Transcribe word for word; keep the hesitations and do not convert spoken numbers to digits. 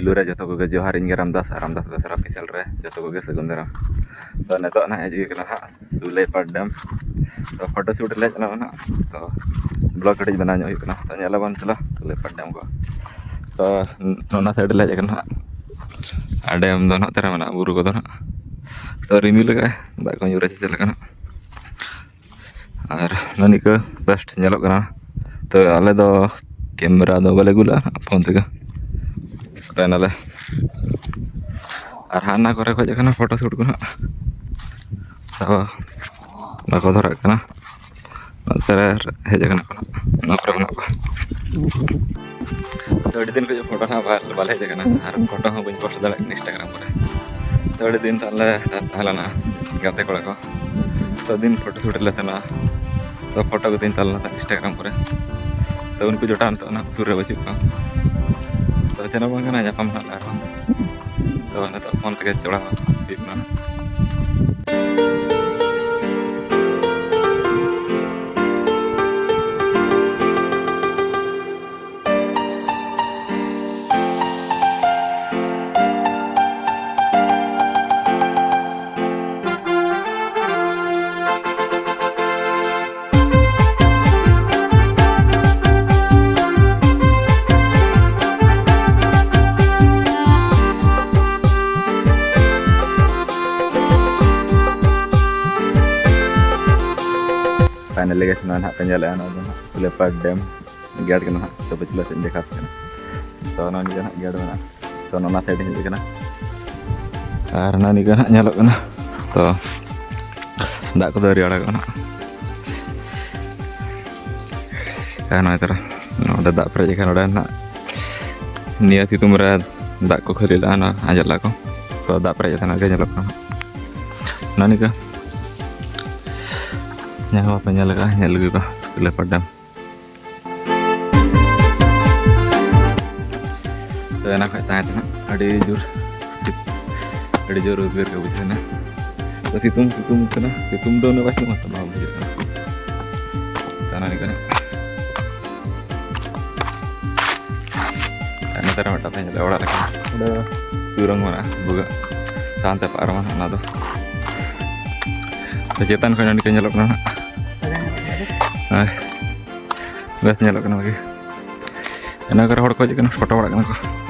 ᱯᱩᱭᱞᱩ ᱨᱮ ᱡᱚᱛᱚ ᱠᱚᱜᱮ ᱡᱚᱦᱟᱨ, ᱤᱧ ᱜᱮ ᱨᱟᱢᱫᱟᱥ, ᱟᱨ ᱨᱟᱢᱫᱟᱥ ᱵᱮᱥᱨᱟ ᱚᱯᱷᱤᱥᱤᱭᱟᱞ ᱨᱮ ᱡᱚᱛᱚ ᱠᱚᱜᱮ ᱥᱟᱹᱜᱩᱱ ᱫᱟᱨᱟᱢ᱾ ᱛᱚ, ᱱᱤᱛᱚᱜ ᱱᱟᱦᱟᱜ ᱦᱮᱡ ᱦᱩᱭ ᱠᱟᱱᱟ ᱦᱟᱸᱜ ᱥᱩᱞᱟᱹᱭᱯᱟᱲ ᱰᱮᱢ᱾ ᱛᱚ, ᱯᱷᱳᱴᱳ ᱥᱩᱴ ᱞᱮ ᱦᱮᱡ ᱞᱮᱱᱟ ᱱᱟᱦᱟᱜ, ᱛᱚ ᱵᱞᱚᱜ ᱠᱟᱹᱴᱤᱡ ᱵᱮᱱᱟᱣ ᱧᱚᱜ ᱦᱩᱭᱩᱜ ᱠᱟᱱᱟ᱾ ᱛᱚ, ᱧᱮᱞ ᱟᱵᱚᱱ ᱥᱮᱞᱟ ᱥᱩᱞᱟᱹᱭᱯᱟᱲ ᱰᱮᱢ ᱠᱚ᱾ ᱛᱚ, ᱚᱱᱟ ᱥᱟᱭᱤᱰ ᱞᱮ ᱦᱮᱡ ᱟᱠᱟᱱᱟ ᱦᱟᱸᱜ, ᱟᱨ ᱰᱮᱢ ᱫᱚ ᱱᱟᱦᱟᱜ ᱛᱟᱨᱟ ᱢᱮᱱᱟᱜᱼᱟ, ᱵᱩᱨᱩ ᱠᱚᱫᱚ ᱱᱟᱦᱟᱜ᱾ ᱛᱚ, ᱨᱤᱢᱤᱞ ᱠᱟᱜᱼᱟᱭ, ᱫᱟᱜ ᱠᱚ ᱧᱩᱨ ᱨᱮ ᱪᱮᱫ ᱞᱮᱠᱟ ᱱᱟᱦᱟᱜ᱾ ᱟᱨ ᱱᱚᱜᱼᱚ ᱱᱤᱝᱠᱟᱹ ᱵᱮᱥᱴ ᱧᱮᱞᱚᱜ ᱠᱟᱱᱟ᱾ ᱛᱚ, ᱟᱞᱮ ᱫᱚ ᱠᱮᱢᱮᱨᱟ ᱫᱚ ᱵᱟᱞᱮ ᱟᱹᱜᱩ ᱞᱮᱜᱼᱟ, ᱯᱷᱳᱱ ᱛᱮᱜᱮ ᱯᱷᱳᱴᱳᱭ ᱱᱟᱞᱮ᱾ ᱟᱨ ᱦᱟᱱᱟ ᱠᱚᱨᱮ ᱠᱷᱚᱡ ᱠᱟᱱᱟ ᱯᱷᱳᱴᱳ ᱥᱩᱴ ᱠᱚ ᱱᱟᱦᱟᱜ᱾ ᱛᱚ, ᱵᱟᱠᱚ ᱫᱷᱚᱨᱟᱜ ᱠᱟᱱᱟ᱾ ᱱᱚᱛᱮ ᱨᱮ ᱦᱮᱡ ᱟᱠᱟᱱᱟ ᱠᱚ ᱱᱟᱦᱟᱜ, ᱱᱚᱣᱟ ᱠᱚᱨᱮ ᱢᱮᱱᱟᱜ ᱠᱚᱣᱟ᱾ ᱛᱚ, ᱟᱹᱰᱤ ᱫᱤᱱ ᱠᱷᱚᱡ ᱯᱷᱳᱴᱳ ᱱᱟᱦᱟᱜ ᱵᱟᱞᱮ ᱦᱮᱡ ᱟᱠᱟᱱᱟ, ᱟᱨ ᱯᱷᱳᱴᱳ ᱦᱚᱸ ᱵᱟᱹᱧ ᱯᱳᱥᱴ ᱫᱟᱲᱮᱭᱟᱜ ᱠᱟᱱᱟ ᱤᱱᱥᱴᱟᱜᱨᱟᱢ ᱠᱚᱨᱮ᱾ ᱛᱚ, ᱟᱹᱰᱤ ᱫᱤᱱ ᱛᱟᱦᱞᱮ ᱛᱟᱦᱮᱸ ᱞᱮᱱᱟ ᱜᱟᱛᱮ ᱠᱚᱲᱟ ᱠᱚ, ᱛᱚ, ᱫᱤᱱ ᱯᱷᱳᱴᱳ ᱥᱩᱴ ᱞᱮ ᱥᱮᱱᱚᱜᱼᱟ᱾ ᱛᱚ, ᱯᱷᱳᱴᱳ ᱠᱚ ᱫᱤᱱ ᱛᱟᱦᱞᱮ ᱤᱱᱥᱴᱟᱜᱨᱟᱢ ᱠᱚᱨᱮ᱾ ᱛᱚ, ᱩᱱᱠᱩ ᱡᱚᱴᱟᱣ ᱱᱤᱛᱚᱜ ᱱᱟᱦᱟᱜ ᱥᱩᱨ ᱨᱮ ᱵᱟᱹᱪᱩᱜ ᱠᱚᱣᱟ᱾ ᱛᱚ, ᱪᱮᱫ ᱦᱚᱸ ᱵᱟᱝ ᱠᱟᱱᱟ, ᱧᱟᱯᱟᱢ ᱱᱟᱦᱟᱜ ᱞᱮ ᱟᱨᱦᱚᱸ᱾ ᱛᱚ, ᱱᱤᱛᱚᱜ ᱯᱷᱳᱱ ᱛᱮᱜᱮ ᱡᱚᱲᱟᱣ ᱦᱩᱭᱩᱜ ᱠᱟᱱᱟ᱾ Finally guys, ᱱᱚᱣᱟ ᱱᱟᱦᱟᱜ ᱯᱮ ᱧᱮᱞᱮᱜᱼᱟ, ᱱᱚᱣᱟ ᱫᱚ ᱱᱟᱦᱟᱜ ᱥᱩᱞᱟᱹᱭᱯᱟᱲ ᱰᱮᱢ ᱜᱮᱴ ᱠᱟᱱᱟ ᱱᱟᱦᱟᱜ᱾ ᱛᱚ, ᱯᱟᱹᱪᱷᱞᱟᱹ ᱥᱮᱫ ᱤᱧ ᱫᱮᱠᱷᱟᱣ ᱟᱯᱮ ᱠᱟᱱᱟ᱾ ᱛᱚ, ᱱᱚᱣᱟ ᱱᱤᱡᱮ ᱱᱟᱦᱟᱜ ᱜᱮᱴ ᱢᱮᱱᱟᱜᱼᱟ᱾ ᱛᱚ, ᱱᱚᱣᱟ ᱥᱟᱭᱤᱰ ᱤᱧ ᱦᱮᱡ ᱟᱠᱟᱱᱟ᱾ ᱛᱚ, ᱱᱚᱣᱟ ᱱᱤᱡᱮ ᱱᱟᱦᱟᱜ ᱧᱮᱞᱚᱜ ᱠᱟᱱᱟ᱾ ᱛᱚ, ᱫᱟᱜ ᱠᱚᱫᱚ ᱟᱹᱣᱨᱤ ᱟᱲᱟᱜᱚᱜᱼᱟ ᱱᱟᱦᱟᱜ᱾ ᱟᱨ ᱱᱚᱜᱼᱚᱭ ᱛᱚᱨᱟ ᱱᱚᱰᱮ ᱫᱟᱜ ᱯᱮᱨᱮᱡ ᱟᱠᱟᱱᱟ, ᱱᱚᱰᱮ ᱱᱟᱦᱟᱜ ᱱᱤᱭᱟᱹ ᱥᱤᱛᱩᱝ ᱨᱮ ᱫᱟᱜ ᱠᱚ ᱠᱷᱟᱹᱞᱤ ᱞᱮᱜᱼᱟ, ᱚᱱᱟ ᱟᱸᱡᱮᱫ ᱞᱮᱜᱼᱟ ᱠᱚ᱾ ᱛᱚ, ᱫᱟᱜ ᱯᱮᱨᱮᱡ ᱟᱠᱟᱱᱟ, ᱜᱮ ᱧᱮᱞᱚᱜ ᱠᱟᱱᱟ ᱱᱟᱦᱟᱜ᱾ ᱱᱚᱣᱟ ᱱᱤᱝᱠᱟᱹ ᱡᱟᱦᱟᱸ ᱵᱟᱯᱮ ᱧᱮᱞ ᱟᱠᱟᱫᱼᱟ, ᱧᱮᱞ ᱟᱹᱜᱩᱭ ᱯᱮ ᱥᱩᱞᱟᱹᱭᱯᱟᱲ ᱰᱮᱢ᱾ ᱛᱚ, ᱮᱱᱟᱝ ᱠᱷᱚᱡ ᱛᱟᱦᱮᱸ ᱠᱟᱱᱟ ᱟᱹᱰᱤ ᱡᱳᱨ, ᱟᱹᱰᱤ ᱡᱳᱨ ᱩᱫᱽᱜᱟᱹᱨ ᱜᱮ ᱵᱩᱡᱷᱟᱹᱣ ᱮᱱᱟ᱾ ᱛᱚ, ᱥᱤᱛᱩᱝ, ᱥᱤᱛᱩᱝ ᱠᱟᱱᱟ, ᱥᱤᱛᱩᱝ ᱫᱚ ᱩᱱᱟᱹᱜ ᱵᱟᱭ ᱥᱤᱛᱩᱝᱟ ᱛᱚ, ᱵᱟᱝ ᱵᱩᱡᱷᱟᱹᱜ ᱠᱟᱱᱟ᱾ ᱫᱟᱬᱟᱱ ᱠᱟᱱᱟ᱾ ᱟᱨ ᱚᱱᱟ ᱱᱚᱛᱮ ᱨᱮ ᱢᱤᱫᱴᱟᱝ ᱛᱟᱦᱮᱸ ᱠᱟᱱᱟ ᱚᱲᱟᱜ ᱞᱮᱠᱟ᱾ ᱚᱸᱰᱮ ᱥᱩᱨᱚᱝ ᱢᱮᱱᱟᱜᱼᱟ, ᱵᱷᱩᱜᱟᱹᱜ᱾ ᱥᱟᱦᱟᱱ ᱛᱮ ᱯᱟᱨᱚᱢᱟ ᱚᱱᱟ ᱫᱚ᱾ ᱛᱚ, ᱪᱮᱛᱟᱱ ᱠᱷᱚᱱ ᱱᱚᱰᱮ ᱠᱚ ᱧᱮᱞᱚᱜ ᱠᱟᱱᱟ ᱱᱟᱦᱟᱜ᱾ ᱦᱳᱭ, ᱵᱮᱥ ᱧᱮᱞᱚᱜ ᱠᱟᱱᱟ ᱵᱷᱟᱜᱮ᱾ ᱚᱱᱟ ᱠᱚᱨᱮ ᱦᱚᱲ ᱠᱚ ᱦᱤᱡᱩᱜ ᱠᱟᱱᱟ, ᱯᱷᱳᱴᱳ ᱵᱟᱲᱟᱜ ᱠᱟᱱᱟ ᱠᱚ᱾